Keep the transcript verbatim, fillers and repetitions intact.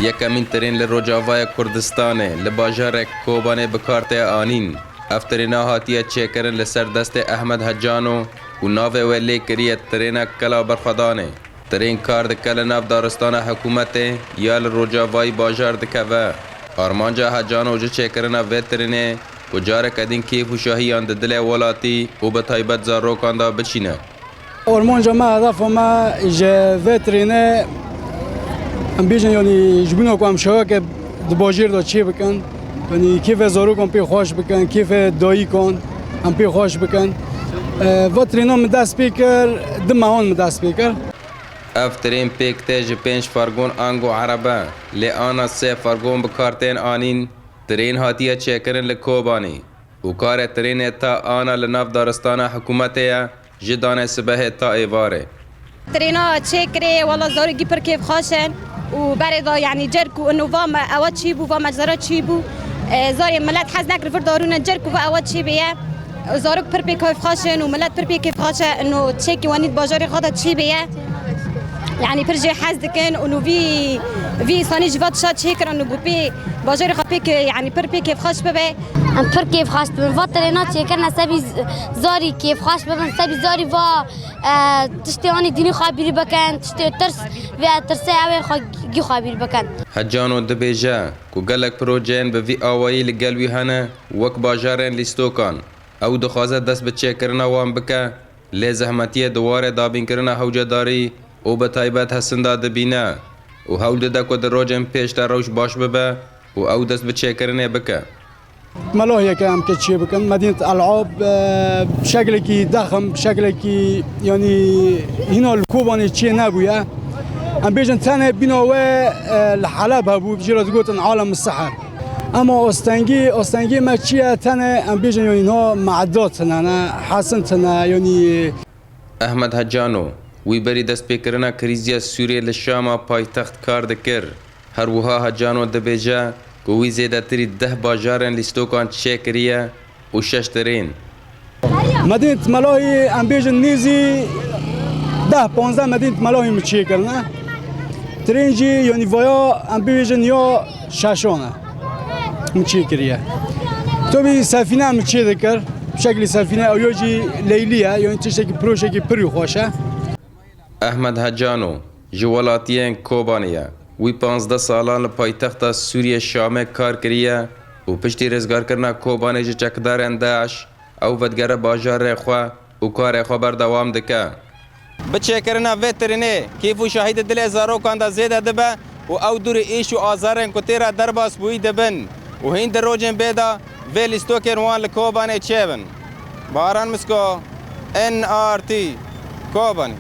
Yekemîn tirên li Rojavaya Kurdistanê li bajarek Kobanê bi kar tê anîn. Ev tirêna hatiye çêkirin li ser destê Ehmed Hecano û navê wê lê kiriye tirêna Kela Berxwedanê. Tirên kar dike li nav daristana hikûmetê ya li rojavayî bajar dikeve. Armanca Hecano ji çêkirina vê tirênê ku careke din kêf û şahiyan di dilê welatî û bi taybet zarokan de biçîne. Armanca me, hedefa me ji vê tirênê, em bêjin, yanî ji bîna ku em şeweke di bajêr de çê bikin, yanî kêfê zarokan pê xweş bikin, kêfê dayikan em pê xweş bikin. E, va tirêna min dest pê kir, di mehan min dest pê kir. Ev tirên pêk tê ji pênc fergon ango erebe, lê ana sê fergon bi kar tên anîn. Tirên hatiye çêkirin li Kobanê û karê tirênê ta ana li nav daristana hikûmetê ye, ji danê sibehê ta êvarê. Tirêna çêkirê, wela zarokî pir kêfxweş in û berê de, yanî, cer ku ino va me ewa çî bû, va me zara çî bû. E, zarê milet hez nekir vir darûne, cer ku va ewa çî bêye. Zarok pir pê kêfxweş in û milet pir pê kêfxweş e. Ino çêkî wanî di bajarê xwe de çî bêye. Yanî pir jê hez dikin û vî, vî îsanî ji va tişa çêkirin û ku pê bajarê xwe pê ke, yanî pir pê kêfxweş bibe. Em pir kêfxweş dibin. Va tirêna çêkirine sebî z-, zarî kêfxweş bibin, sebî zarî va, e, tiştê anî dînî xwe bîrî bikin, tiştê tirs vê tirsê ew ê xwe gî xwe bîrî bikin. Hecano dibêje ku gelek projeyên bi vî awayî li gel wî hene, wek bajarên lîstokan. Ew dixwaze dest bi çêkirina wan bike, lê zehmetiyê di warê dabînkirina hewcedarî û bi taybet hesin de dibîne û hewl dide ku di rojên pêş de rewş baş bibe û ew dest bi çêkirinê bike. Melahiyeke em ke çê bikin, Medînet El Ab, e, şeklekî dexim, şeklekî, yanî, hîna li Kobanê çê nebûye. Em bêjin tenê bîna we, e, li Heleb hebû, jê re digotin Alem Seher. Ema astengî, astengî me çi ye? Tenê em bêjin, yanî, niha me'da tine ne, hesin tine, yanî. Ehmed Hecano, wî berî destpêkirina krîziya Sûriyê li Şama paytext kar dikir. Her wiha Hecano dibêje ku wî zêdetirî deh bajarên lîstokan çêkiriye û şeş tirên. Medînet Melahî, em bêjin, nêzî deh panzdeh Medînet Melahî min çêkirine. Tirên jî, yanî, vaya em bêjin ya şeşan e min çêkiriye. Tabî sefîne min çê dikir. Şeklî sefîne ew ya jî leylî ye, yanî tiştekî, proşekî pirî xweş e. Ehmed Hecano ji welatiyên Kobanê ye. Wî panzdeh salan li paytexta Sûriyê Şamê kar kiriye û piştî rêzgarkirina Kobanê ji çekdarên DAIŞ, ew vedigere bajarê xwe û karê xwe berdewam dike. Bi çêkirina vê tirînê, kêf û şahî di dilê zarokan de zêde dibe û ew dûrî îş û azarên ku tê re derbas bûyî dibin û hîn di rojên bê de vê lîstokên wan li Kobanê çêbin. Baran Misko, N R T, Kobanê.